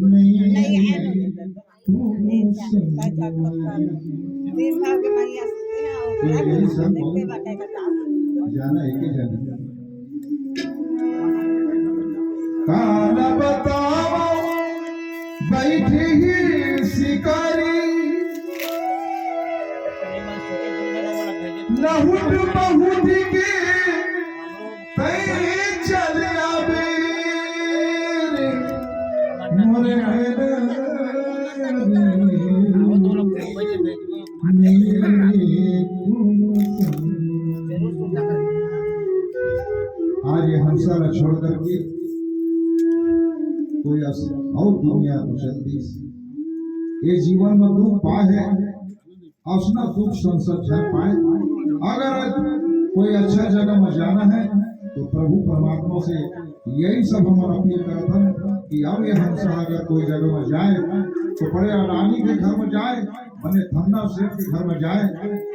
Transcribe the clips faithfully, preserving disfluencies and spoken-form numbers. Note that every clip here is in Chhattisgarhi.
नहीं है। जाना है कि जाना? काला बतावा बैठी ही शिकारी, लहुट पहुट के तै चल आबे रे मोरे नैना। आज ये हंसा ला छोड़ करके कोई अस-, और दुनिया में चल दिस। ये जीवन में दुख पाए है, असना दुख संसत झन पाए। अगर कोई अच्छा जगह में जाना है तो प्रभु परमात्मा से यही सब हम अपील करत हन कि अब ये हंसा अगर कोई जगह में जाए तो बड़े अडानी के घर में जाए, बने धन्ना सेठ के घर में जाए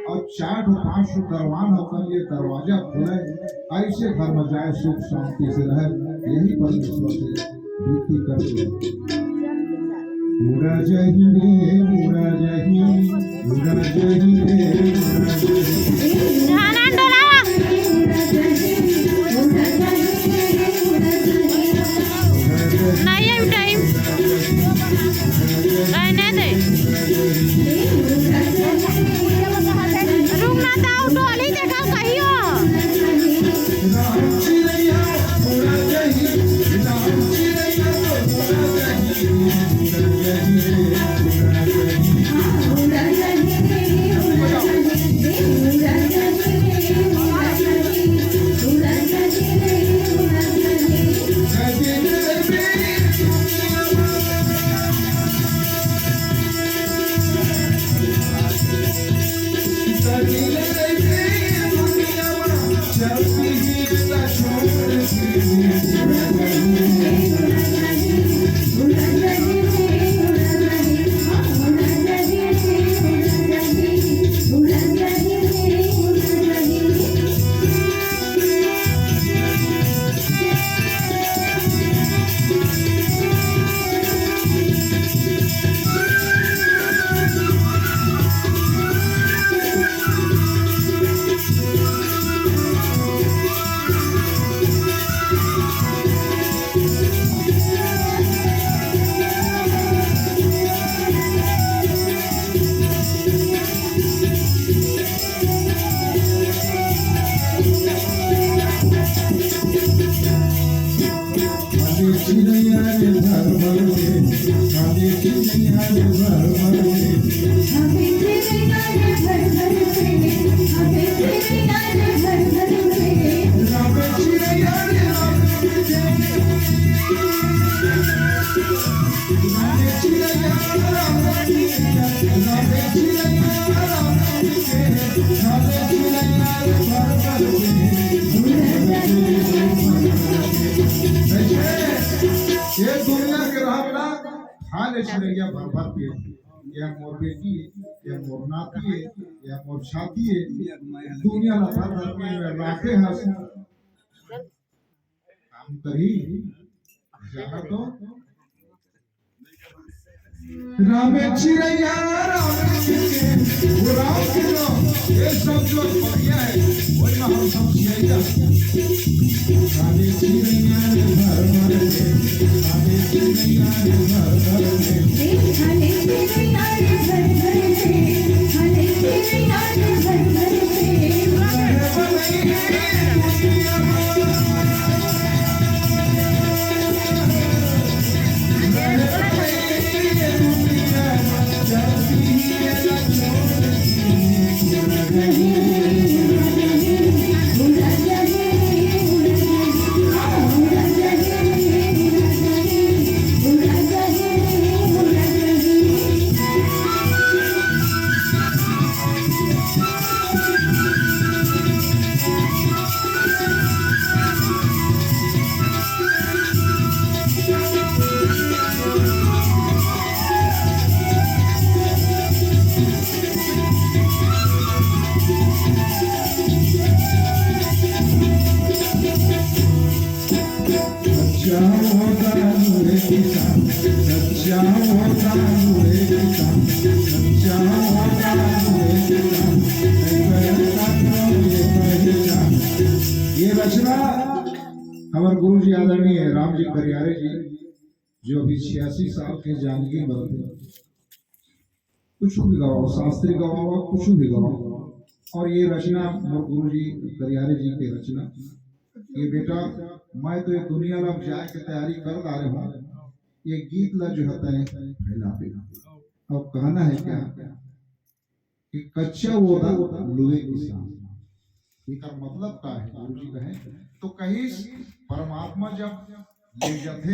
और चार ठो पांच ठो दरवान होकर ये दरवाजा खोले, ऐसे घर में जाए, सुख शांति से रहे, यही परमेश्वर से विनती करते हैं। पूरा जही रे, पूरा जही, पूरा जही रे, पूरा जही। ध्यान डोलावा। नहीं है टाइम। रहने दे। रुक ना, ताऊ डोली देखा कहियो। ये दुनिया के रहत ला खा ले चिड़ैया भर भर के। या मोर बेटी है, या मोर नाती है, या मोर छाती है। दुनिया ला भर भर के राखे हस। काम करी, जाना तो। राम चिड़ैया, राम के, वो राम के नाम, ये सब जो बढ़िया है, वही में हम सब चिड़ैया। राम चिड़ैया रे भर भर के, राम चिड़ैया रे भर भर के। क्या होता है किसान, क्या होता है किसान, क्या होता है किसान, ये रचना हमारे गुरु जी आदरणीय राम जी करियारे जी, जो अभी छियासी साल के जानकी बरत हे, कुछ भी गवाओ, शास्त्रीय गवाओ, कुछ भी गवाओ। और ये रचना मोर गुरु जी करियारे जी के रचना। ये बेटा, मैं तो ये दुनिया ला जाए के तैयारी कर डारे हूँ, ये गीत ला जो है तैं फैला दे। अब कहना है क्या कि कच्चा वो ना लुए किसान, एकर मतलब का है? गुरु जी कहे तो कहिस, परमात्मा जब ले जाथे